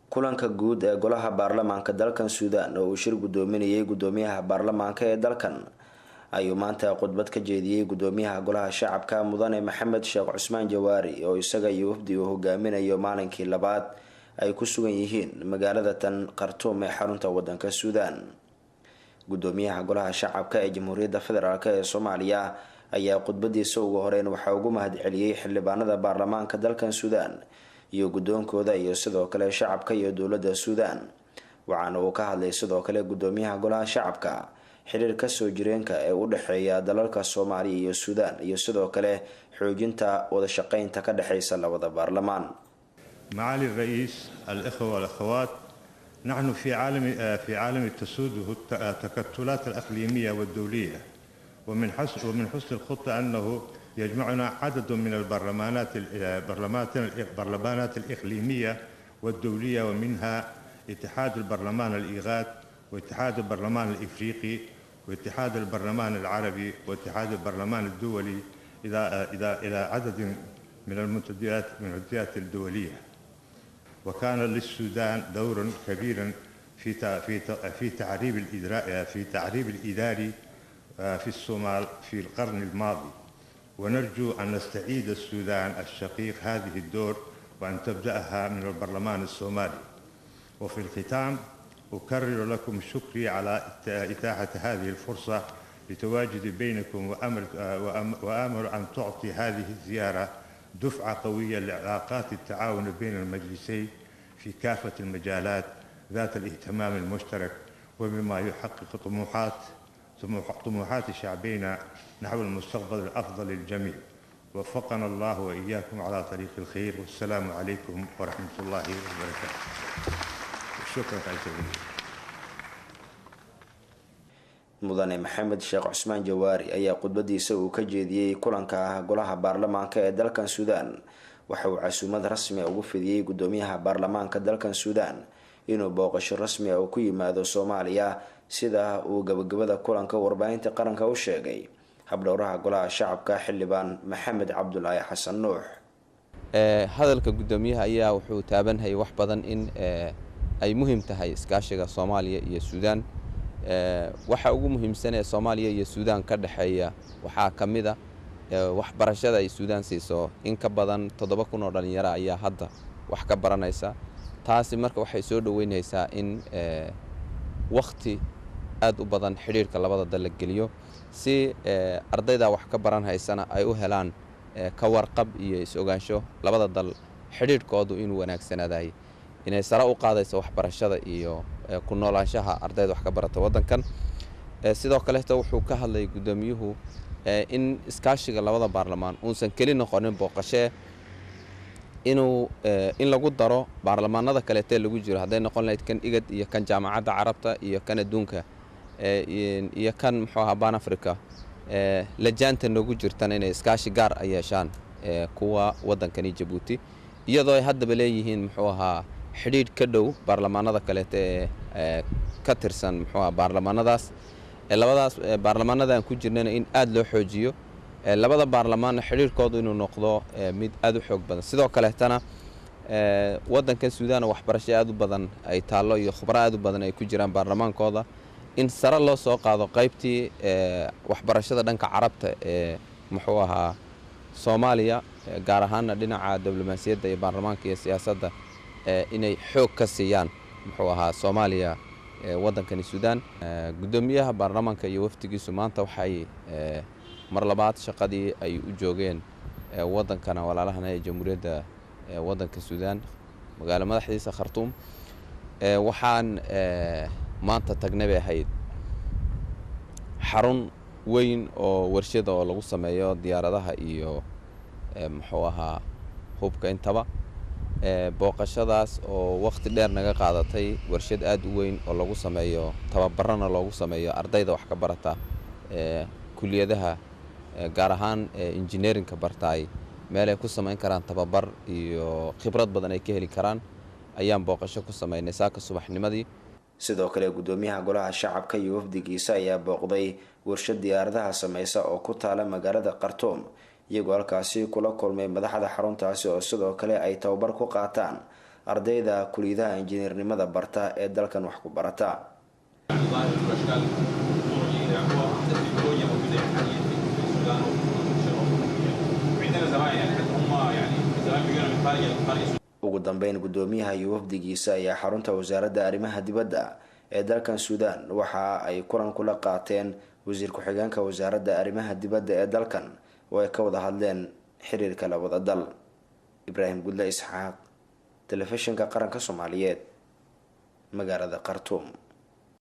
Kulanka guud ee golaha baarlamaanka dalkan Suudaan oo uu shir guddoominayay guddoomiyaha baarlamaanka ee dalkan ayuu maanta khudbad ka jeediyey guddoomiyaha golaha shacabka Mudane Maxamed Sheekh Cusmaan Jawaari, oo isaga iyo wafdi uu hogaaminayo maalinkii labaad ay ku sugan yihiin magaalada tan Khartuum ee xarunta wadanka Suudaan. Guddoomiyaha golaha shacabka ee Jamhuuriyadda Federaalk ee Soomaaliya ayaa khudbadiisa ugu horeyn waxaa ugu mahadceliyey xildhibaanada baarlamaanka dalkan Suudaan iyo guddoonkooda iyo sidoo kale shacabka iyo dowladda Suudaan. Waxaana uu ka hadlay sidoo kale guddoomiyaha golaha shacabka xiriir kasoo jireenka ee u dhexeeya dalalka Soomaaliya iyo Suudaan iyo sidoo kale xoojinta wadashaqeynta ka dhexeysa labada baarlamaan. معالي الرئيس، الإخوة والأخوات، نحن في عالم تسوده التكتلات الإقليمية والدولية، ومن حسن الخطة أنه يجمعنا عدد من البرلمانات الإقليمية والدولية، ومنها اتحاد البرلمان الإيغاد واتحاد البرلمان الإفريقي واتحاد البرلمان العربي واتحاد البرلمان الدولي إلى عدد من المنتديات الدولية. وكان للسودان دور كبير في تعريب الإداري في الصومال في القرن الماضي، ونرجو أن نستعيد السودان الشقيق هذه الدور وأن تبدأها من البرلمان الصومالي. وفي الختام، أكرر لكم شكري على إتاحة هذه الفرصة لتواجدي بينكم، وآمل أن تعطي هذه الزيارة دفعة قوية لعلاقات التعاون بين المجلسين في كافة المجالات ذات الاهتمام المشترك، وبما يحقق طموحات شعبينا نحو المستقبل الأفضل للجميع. وفقنا الله وإياكم على طريق الخير، والسلام عليكم ورحمة الله وبركاته. شكرا عزيزي. Mudane Maxamed Sheekh Cusmaan Jawaari ayaa khudbadiisa uu ka jeediyey kulanka golaha baarlamaanka ee dalkan Suudaan waxa uu casuumad rasmi ugu fidiyey guddoomiyaha baarlamaanka dalkan Suudaan inuu booqasho rasmi ah uu ku yimaado Soomaaliya, sida uu gabagabada kulanka warbaahinta qaranka u sheegay habdhowraha golaha shacabka, Xildhibaan Maxamed Cabdulaahi Xasan Nuux. Hadalka guddoomiyaha ayaa wuxuu taabanhayay wax badan in ay muhiim tahay iskaashiga Soomaaliya iyo Suudaan. Waxa ugu muhiimsan ee Soomaaliya iyo Suudaan ka dhexeeya waxaa ka mid a waxbarashada ay Suudaan siiso. In ka badan 7000 oo dhallinyaro ayaa hadda wax ka baranaysa. Taasi marka waxay soo dhoweynaysaa in wakhti aad u badan xidhiirka labada dal la geliyo, si ardayda wax ka baran haysana ay u helaan ka warqab iyo is-ogaansho labada dal xidhiidhkoodu inuu wanaagsanaadahay, inay sare u qaadayso waxbarashada iyo ku noolaanshaha ardayda wax ka barata waddankan. Sidoo kaleeto wuxuu ka hadlayay guddoomiyuhu in iskaashiga labada baarlamaan uusan keli noqonin booqashee, inuu in lagu daro baarlamaanada kaleetee lagu jiro, hadday noqon lahayd kan IGAD iyo kan Jaamacadda Carabta iyo kan adduunka iyo kan muxuu ahaa Ban Africa lajaanta noogu jirtan, inay iskaashi gaar a yeeshaan kuwa waddankani Jabuuti, iyadoo ay haddaba leeyihiin muxuu ahaa xidhiidh ka dhow baarlamaanada kaleete ee ka tirsan muxuu ahaa baarlamaanadaas. Labadaas baarlamaanada aan ku jirnana in aada loo xoojiyo, labada baarlamaanna xidhiirkoodu inuu noqdo mid aada u xoog badan. Sidoo kaleetana waddankan Suudaan waxbarasho aada u badan ay taallo iyo khubro aada u badan ay ku jiraan baarlamaankooda, in sare loo soo qaado qaybtii waxbarashada dhanka Carabta ee muxuu ahaa Soomaaliya, gaar ahaana dhinaca diblomaasiyadda iyo baarlamaanka iyo siyaasadda, inay xoog ka siiyaan muxuu ahaa Soomaaliya waddankani Suudaan. Guddoomiyaha baarlamaanka iyo wafdigiisu maanta waxay mar labaad shaqadii ay u joogeen waddankana walaalahana ee Jamhuuriyadda waddanka Suudaan, magaalo madaxdiisa Khartuum. Waxaan maanta tagnay bay ahayd xarun weyn oo warshada oo lagu sameeyo diyaaradaha iyo muxuu ahaa hubka intaba. Booqashadaas oo wakhti dheer naga qaadatay, warshad aad u weyn oo lagu sameeyo tababarana loogu sameeyo ardayda wax ka barata kuliyadaha, gaar ahaan engineeringka bartaay, meel ay ku samayn karaan tababar iyo khibrad badan ay ka heli karaan ayaan booqasho ku samaynay saaka subaxnimadii. Sidoo kale guddoomiyaha golaha shacabka iyo wafdigiisa ayaa booqday warshad diyaaradaha sameysa oo ku taala magaalada Khartuum, iyagoo halkaasi kula kulmay madaxda xaruntaasi oo sidoo kale ay tababar ku qaataan ardayda kuliyadaha injineernimada barta ee dalkan wax ku barata. Ugu dambeyn, guddoomiyaha iyo wafdigiisa ayaa xarunta wasaaradda arrimaha dibadda ee dalkan Suudaan waxa ay kulan kula qaateen wasiir ku-xigeenka wasaaradda arrimaha dibadda ee dalkan, oo ay ka wada hadleen xiriirka labada dal. Ibraahim Gudle Isxaaq, Telefishinka Qaranka Soomaaliyeed, magaalada Khartuum.